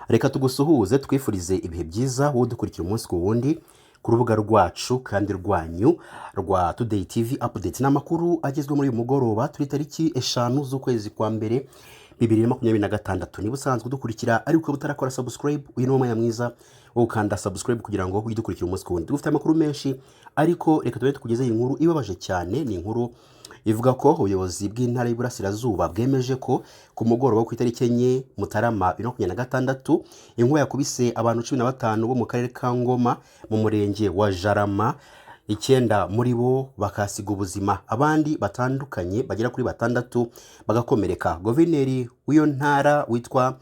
Reka tugusuhuze, twifurize ibihe byiza wowe udukurikira umunsi ku wundi ku rubuga rwacu kandi rwanyu rwa Today TV Update n'amakuru agezwe muri uyu mugoroba. Turi tariki 5 z'ukwezi kwa mbere 2026. Niba usanzwe udukurikira ariko ukaba utarakora subscribe, uyu ni umwanya mwiza wo gukanda subscribe kugira ngo ujye udukurikira umunsi ku wundi. Dufite amakuru menshi, ariko reka tube tukugezeho inkuru ibabaje cyane. Ni inkuru ivuga ko ubuyobozi bw'Intara y'Iburasirazuba bwemeje ko ku mugoroba wo ku itariki 4 Mutarama 2026, inkuba yakubise abantu 15 bo mu karere ka Ngoma mu murenge wa Jarama, icyenda muri bo bakasiga ubuzima, abandi batandukanye bagera kuri batandatu bagakomereka. Guverineri w'iyo ntara witwa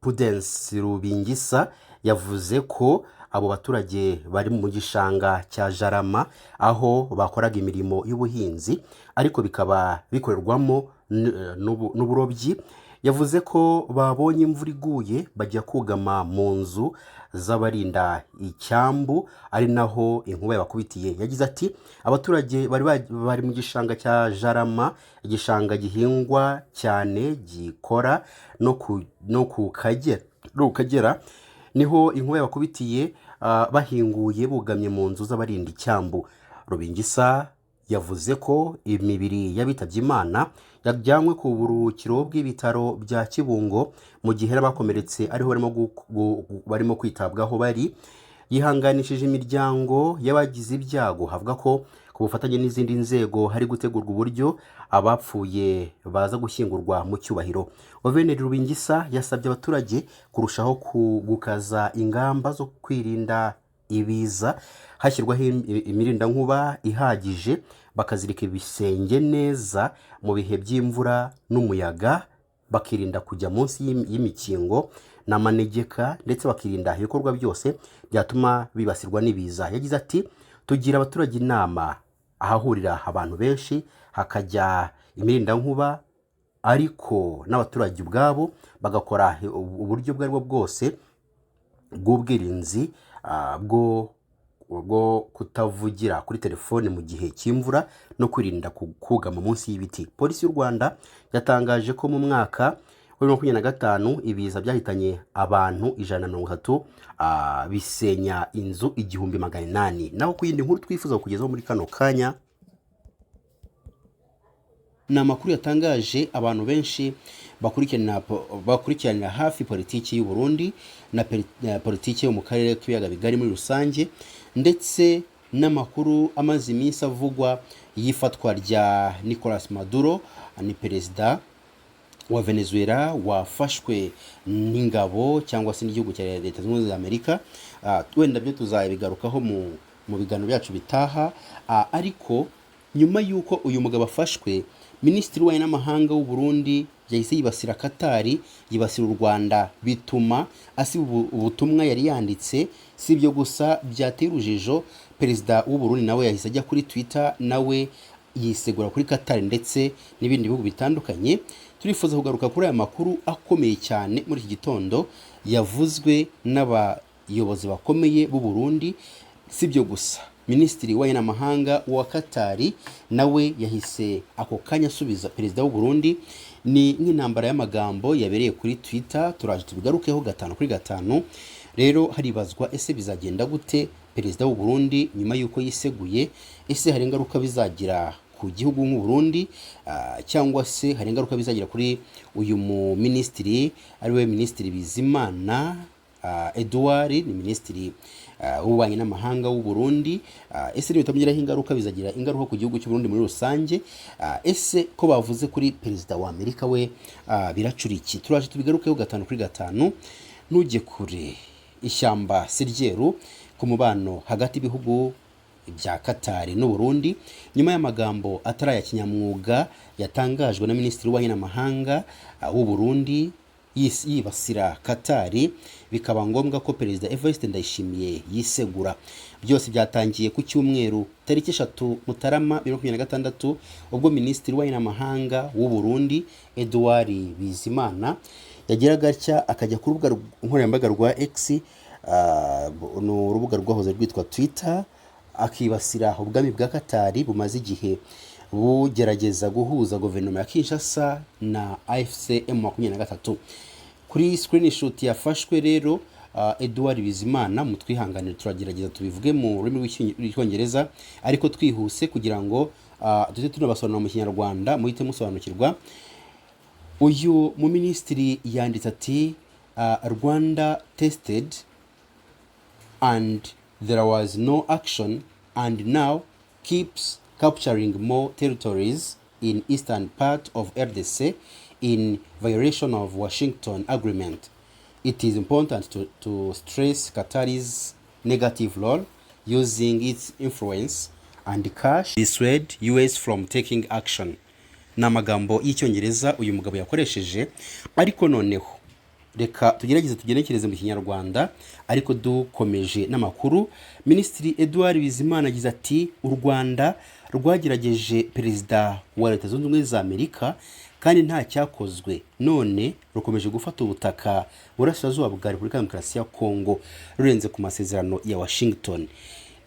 Pudence Rubingisa yavuze ko abo baturage bari mu gishanga cya Jarama, aho bakoraga imirimo y'ubuhinzi ariko bikaba bikorerwamo n'uburobyi. Yavuze ko babonye imvura iguye bajya kugama mu nzu z'abarinda icyambu, ari naho inkuba yabakubitiye. Yagize ati: "Abaturage bari mu gishanga cya Jarama, igishanga gihingwa cyane gikora no ku Kagera, niho inkuba yabakubitiye bahinguye bugamye mu nzu z'abarinda icyambu." Rubingisa yavuze ko imibiri y'abitabye Imana yajyanywe ku buruhukiro bw'ibitaro bya Kibungo, mu gihe n'abakomeretse ariho barimo kwitabwaho bari. Yihanganishije imiryango y'abagize ibyago, avuga ko ku bufatanye n'izindi nzego hari gutegurwa uburyo abapfuye baza gushyingurwa mu cyubahiro. Guverineri Rubingisa yasabye abaturage kurushaho gukaza ingamba zo kwirinda ibiza, hashyirwaho imirindankuba ihagije, bakazirika ibisenge neza mu bihe by'imvura n'umuyaga, bakirinda kujya munsi y'imikingo n'amanegeka, ndetse bakirinda ibikorwa byose byatuma bibasirwa n'ibiza. Yagize ati: "Tugira abaturage inama, ahahurira abantu benshi hakajya imirindankuba, ariko n'abaturage ubwabo bagakora uburyo ubwo aribwo bwose bw'ubwirinzi bwo kutavugira kuri telefone mu gihe cy'imvura no kwirinda kugama munsi y'ibiti." Polisi y'u Rwanda yatangaje ko mu mwaka wa 2025 ibiza byahitanye abantu 130, bisenya inzu 1800. Naho ku yindi nkuru twifuza kukugezaho muri kano kanya, ni amakuru yatangaje abantu benshi bakurikiranira hafi politiki y'u Burundi na politiki yo mu karere k'Ibiyaga Bigari muri rusange, ndetse n'amakuru amaze iminsi avugwa y'ifatwa rya Nicolas Maduro. Ni perezida wa Venezuela wafashwe n'ingabo cyangwa se n'igihugu cya Leta Zunze Ubumwe za Amerika. Wenda byo tuzabigarukaho mu biganiro byacu bitaha. Ariko nyuma y'uko uyu mugabo afashwe, Minisitiri w'Ububanyi n'Amahanga w'u Burundi yahise yibasira Katari, yibasira u Rwanda, bituma asiba ubutumwa yari yanditse. Si ibyo gusa byateye urujijo, perezida w'u Burundi nawe yahise ajya kuri Twitter, nawe yisegura kuri Katari ndetse n'ibindi bihugu bitandukanye. Turifuza kugaruka kuri aya makuru akomeye cyane muri iki gitondo yavuzwe n'abayobozi bakomeye b'u Burundi. Si ibyo gusa, Minisitiri w'Ububanyi n'Amahanga wa Katari nawe yahise ako kanya asubiza perezida w'u Burundi. Ni nk'intambara y'amagambo yabereye kuri Twitter. Turaje tubigarukeho gatanu kuri gatanu. Rero haribazwa: ese bizagenda gute perezida w'u Burundi nyuma y'uko yiseguye? Ese hari ingaruka bizagira ku gihugu nk'u Burundi, cyangwa se hari ingaruka bizagira kuri uyu mu minisitiri, ariwe Minisitiri Bizimana Edouard, ni Minisitiri w'Ububanyi n'Amahanga w'u Burundi? Ese nibitamugiraho ingaruka, bizagira ingaruka ku gihugu cy'u Burundi muri rusange? Ese ko bavuze kuri perezida wa Amerika we, biracura iki? Turaje tubigarukeho gatanu kuri gatanu, ntujye kure. Ishyamba si ryeru ku mubano hagati y'ibihugu bya Katari n'u Burundi, nyuma y'amagambo atari aya kinyamwuga yatangajwe na Minisitiri w'Ububanyi n'Amahanga w'u Burundi yibasira Katari, bikaba ngombwa ko Perezida Evariste Ndayishimiye yisegura. Byose byatangiye ku cyumweru tariki 3 Mutarama 2026, ubwo Minisitiri w'Ububanyi n'Amahanga w'u Burundi Edouard Bizimana yageraga atya akajya ku rubuga nkoranyambaga rwa X, ni urubuga rwahoze rwitwa Twitter, akibasira ubwami bwa Katari bumaze igihe bugerageza guhuza guverinoma ya Kinshasa na AFC M23. Kuri screenshot yafashwe rero, Edouard Bizimana, mutwihanganire turagerageza tubivuge mu rurimi rw'Icyongereza ariko twihuse kugira ngo tujye tunabasobanura mu Kinyarwanda muhite musobanukirwa. Uyu muminisitiri yanditse ati: "Rwanda tested and there was no action and now keeps capturing more territories in eastern part of RDC in violation of Washington Agreement. It is important to stress Qatar's negative role using its influence and cash dissuade US from taking action." Ni amagambo y'Icyongereza uyu mugabo yakoresheje, ariko noneho reka tugerageze tugenekereze mu Kinyarwanda ariko dukomeje n'amakuru. Minisitiri Edouard Bizimana agize ati: "U Rwanda rwagerageje perezida wa Leta Zunze Ubumwe za Amerika kandi nta cyakozwe, none rukomeje gufata ubutaka burasirazuba bwa Repubulika ya Demokarasi ya Kongo rurenze ku masezerano ya Washington.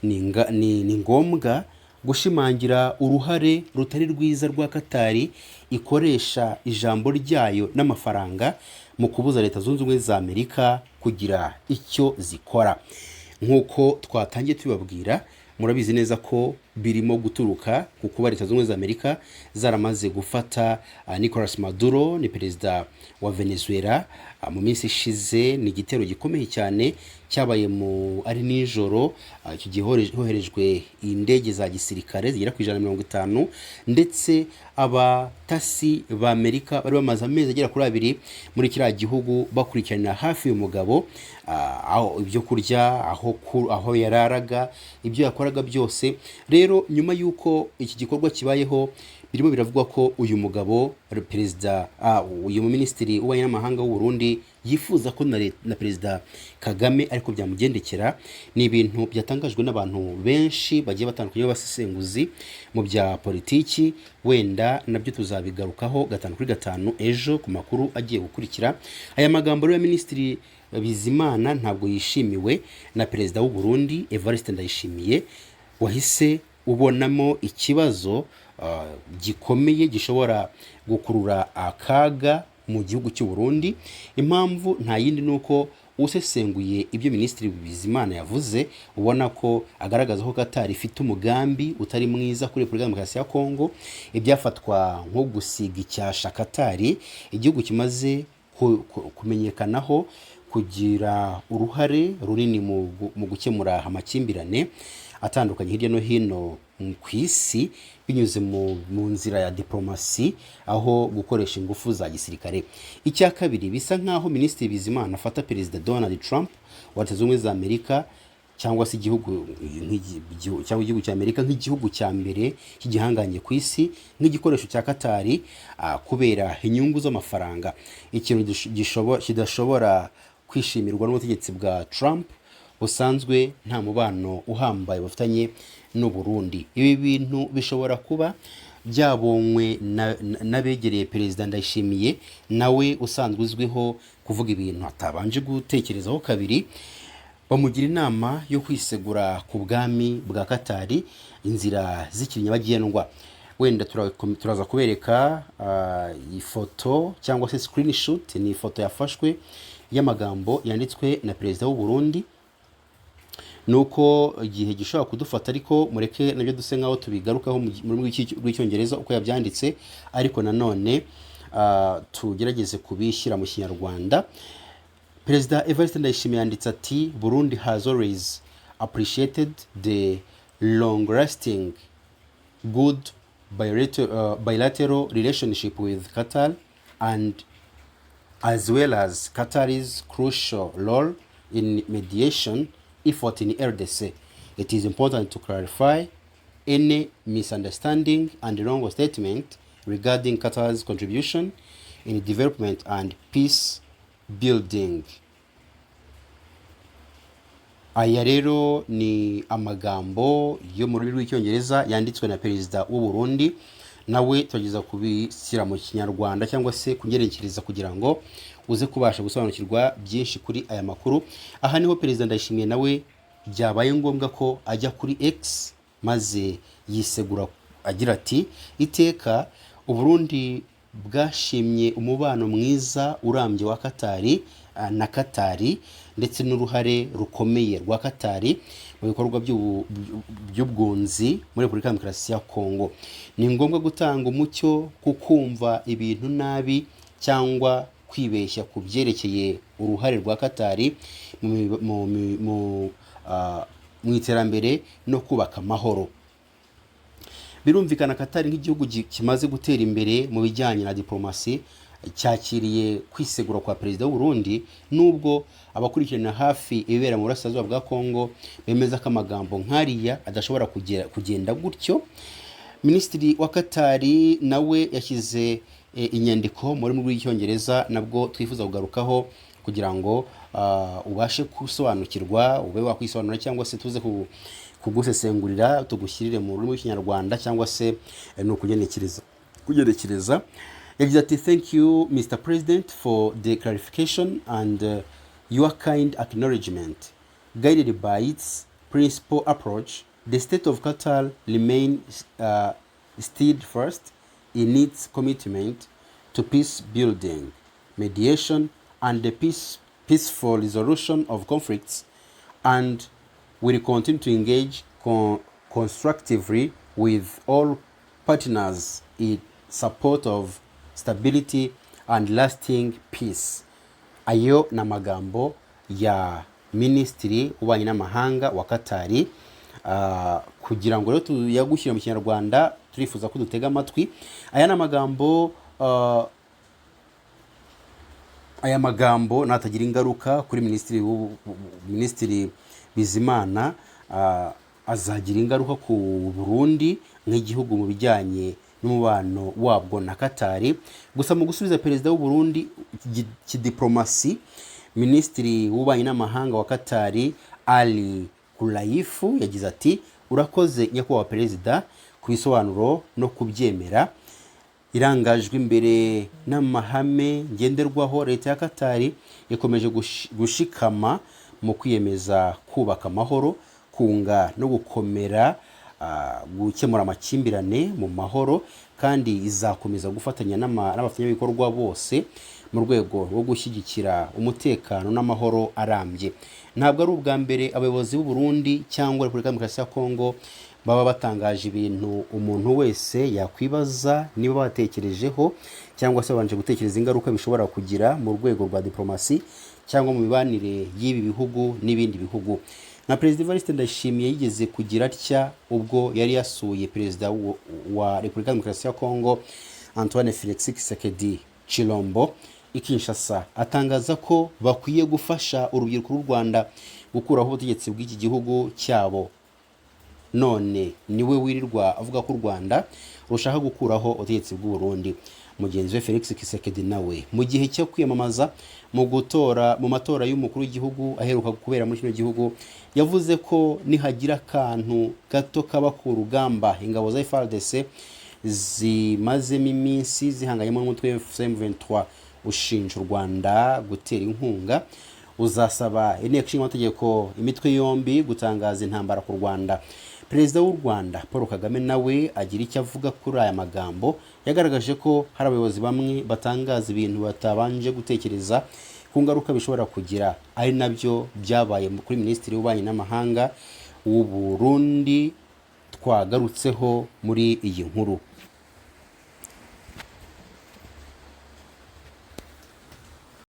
Ni ngombwa gushimangira uruhare rutari rwiza rwa Katari ikoresha ijambo ryayo n'amafaranga mu kubuza Leta Zunze Ubumwe za Amerika kugira icyo zikora." Nk'uko twatangiye tubibabwira, murabizi neza ko birimo guturuka ku kuba Leta Zunze Ubumwe za Amerika zaramaze gufata Nicolas Maduro, ni perezida wa Venezuela, mu minsi ishize. Ni igitero gikomeye cyane cyabaye mu ari nijoro. Icyo gihe hoherejwe indege za gisirikare zigera ku 150, ndetse abatasi ba Amerika bari bamaze amezi agera kuri 2 muri kiriya gihugu bakurikiranira hafi uyu mugabo, aho ibyo kurya, aho yararaga, ibyo yakoraga byose. Rero nyuma y'uko iki gikorwa kibayeho, birimo biravugwa ko uyu mugabo perezida, uyu muminisitiri w'ububanyi n'amahanga w'u Burundi yifuza ko na Perezida Kagame ariko byamugendekera. Ni ibintu byatangajwe n'abantu benshi bagiye batandukanye b'abasesenguzi mu bya politiki. Wenda nabyo tuzabigarukaho gatanu kuri gatanu ejo ku makuru agiye gukurikira. Aya magambo rero ya Minisitiri Bizimana ntabwo yishimiwe na Perezida w'u Burundi Evariste Ndayishimiye, wahise ubonamo ikibazo gikomeye gishobora gukurura akaga mu gihugu cy'u Burundi. Impamvu nta yindi, ni uko usesenguye ibyo Minisitiri Bizimana yavuze, ubona ko agaragaza ko Qatar ifite umugambi utari mwiza kuri Repubulika ya Demokarasi ya Kongo, ibyafatwa nko gusiga icyasha Qatar, igihugu kimaze kumenyekanaho kugira uruhare runini mu gukemura amakimbirane atandukanye hirya no hino ku isi binyuze mu nzira ya diplomasi aho gukoresha ingufu za gisirikare. Icya kabiri, bisa nk'aho Minisitiri Bizimana afata Perezida Donald Trump wa Leta Zunze Ubumwe za Amerika cyangwa se igihugu cyangwa igihugu cya Amerika nk'igihugu cya mbere cy'igihangange ku isi, nk'igikoresho cya Katari kubera inyungu z'amafaranga, ikintu kidashobora kwishimirwa n'ubutegetsi bwa Trump busanzwe nta mubano uhambaye bufitanye n'u Burundi. Ibi bintu bishobora kuba byabonywe n'abegereye Perezida Ndayishimiye, nawe usanzwe uzwiho kuvuga ibintu atabanje gutekerezaho kabiri, bamugira inama yo kwisegura ku bwami bwa Katari inzira zikiri nyabagendwa. Wenda turaza kubereka ifoto cyangwa se screenshot, ni ifoto yafashwe y'amagambo yanditswe na Perezida w'u Burundi. Nuko igihe gishobora kudufata, ariko mureke nabyo duse nkaho tubigarukaho mu rurimi rw'Icyongereza uko yabyanditse, ariko nanone tugerageze kubishyira mu Kinyarwanda. Perezida Evariste Ndayishimiye yanditse ati: "Burundi has always appreciated the long lasting good bilateral relationship with Qatar and as well as Qatar's crucial role in mediation effort in RDC. It is important to clarify any misunderstanding and wrong statement regarding Qatar's contribution in development and peace building." Aya rero ni amagambo yo mu rurimi rw'Icyongereza yanditswe na Perezida w'u Burundi. Nawe turageza kubishyira mu Kinyarwanda cyangwa se kungerekereza kugira ngo uze kubasha gusobanukirwa byinshi kuri aya makuru. Aha niho Perezida Ndayishimiye nawe byabaye ngombwa ko ajya kuri X maze yisegura agira ati: "Iteka Uburundi Bwashimye umubano mwiza urambye wa Katari na Katari, ndetse n'uruhare rukomeye rwa Katari mu bikorwa by'ubwunzi muri Repubulika ya Demokarasi ya Kongo. Ni ngombwa gutanga umucyo ku kumva ibintu nabi cyangwa kwibeshya ku byerekeye uruhare rwa Katari mu iterambere no kubaka amahoro. Birumvikana, Katari nk'igihugu kimaze gutera imbere mu bijyanye na diplomasi cyakiriye kwisegura kwa perezida w'u Burundi, nubwo abakurikirana hafi ibibera mu burasirazuba bwa Kongo bemeza ko amagambo nk'ariya adashobora kugenda gutyo. Minisitiri wa Katari nawe yashyize inyandiko mu rurimi rw'Icyongereza, nabwo twifuza kugarukaho kugira ngo ubashe gusobanukirwa, ube wakwisobanura, cyangwa se tuze kugusesengurira, tugushyirire mu rurimi rw'Ikinyarwanda, cyangwa se ni ukugenekereza. Yagize ati: "Thank you, Mr President, for the clarification and your kind acknowledgement. Guided by its principal approach, the State of Qatar remains steadfast in its commitment to peace building, mediation and the peaceful resolution of conflicts and will continue to engage constructively with all partners in support of stability and lasting peace." Ayo ni amagambo ya Minisitiri w'Ububanyi n'Amahanga wa Katari. Kugira ngo rero tuyagushyire mu Kinyarwanda, turifuza ko dutega amatwi. Aya ni amagambo, aya magambo natagira ingaruka kuri Minisitiri Bizimana, azagira ingaruka ku Burundi nk'igihugu mu bijyanye n'umubano wabwo na Katari. Gusa mu gusubiza perezida w'u Burundi kidiplomasi, Minisitiri w'Ububanyi n'Amahanga wa Katari, Ali Kulayifu, yagize ati: "Urakoze, nyakubahwa perezida, ku bisobanuro no kubyemera. Irangajwe imbere n'amahame ngenderwaho, leta ya Katari ikomeje gushikama mu kwiyemeza kubaka amahoro, kunga no gukomera, gukemura amakimbirane mu mahoro, kandi izakomeza gufatanya n'abafatanyabikorwa bose mu rwego rwo gushyigikira umutekano n'amahoro arambye." Ntabwo ari ubwa mbere abayobozi b'u Burundi cyangwa Repubulika ya Demokarasi ya Kongo baba batangaje ibintu umuntu wese yakwibaza niba batekerejeho cyangwa se babanje gutekereza ingaruka bishobora kugira mu rwego rwa diplomasi cyangwa mu mibanire y'ibi bihugu n'ibindi bihugu. Nka Perezida Evariste Ndayishimiye yigeze kugira atya ubwo yari yasuye Perezida wa Repubulika ya Demokarasi ya Kongo, Antoine Felix Tshisekedi Tshilombo, i Kinshasa, atangaza ko bakwiye gufasha urubyiruko rw'u Rwanda gukuraho ubutegetsi bw'iki gihugu cyabo. None niwe wirirwa avuga ko u Rwanda rushaka gukuraho ubutegetsi bw'u Burundi. Mugenzi we Felix Tshisekedi nawe, mu gihe cyo kwiyamamaza mu gutora mu matora y'umukuru w'igihugu aheruka kubera muri kino gihugu, yavuze ko nihagira akantu gato kaba ku rugamba ingabo za FARDC zimazemo iminsi zihanganyemo n'umutwe wa M23 ushinja u Rwanda gutera inkunga, uzasaba Inteko Ishinga Amategeko imitwe yombi gutangaza intambara ku Rwanda. Perezida w'u Rwanda Paul Kagame nawe agira icyo avuga kuri aya magambo. Yagaragaje ko hari abayobozi bamwe batangaza ibintu batabanje gutekereza ku ngaruka bishobora kugira, ari nabyo byabaye kuri Minisitiri w'Ububanyi n'Amahanga w'u Burundi twagarutseho muri iyi nkuru.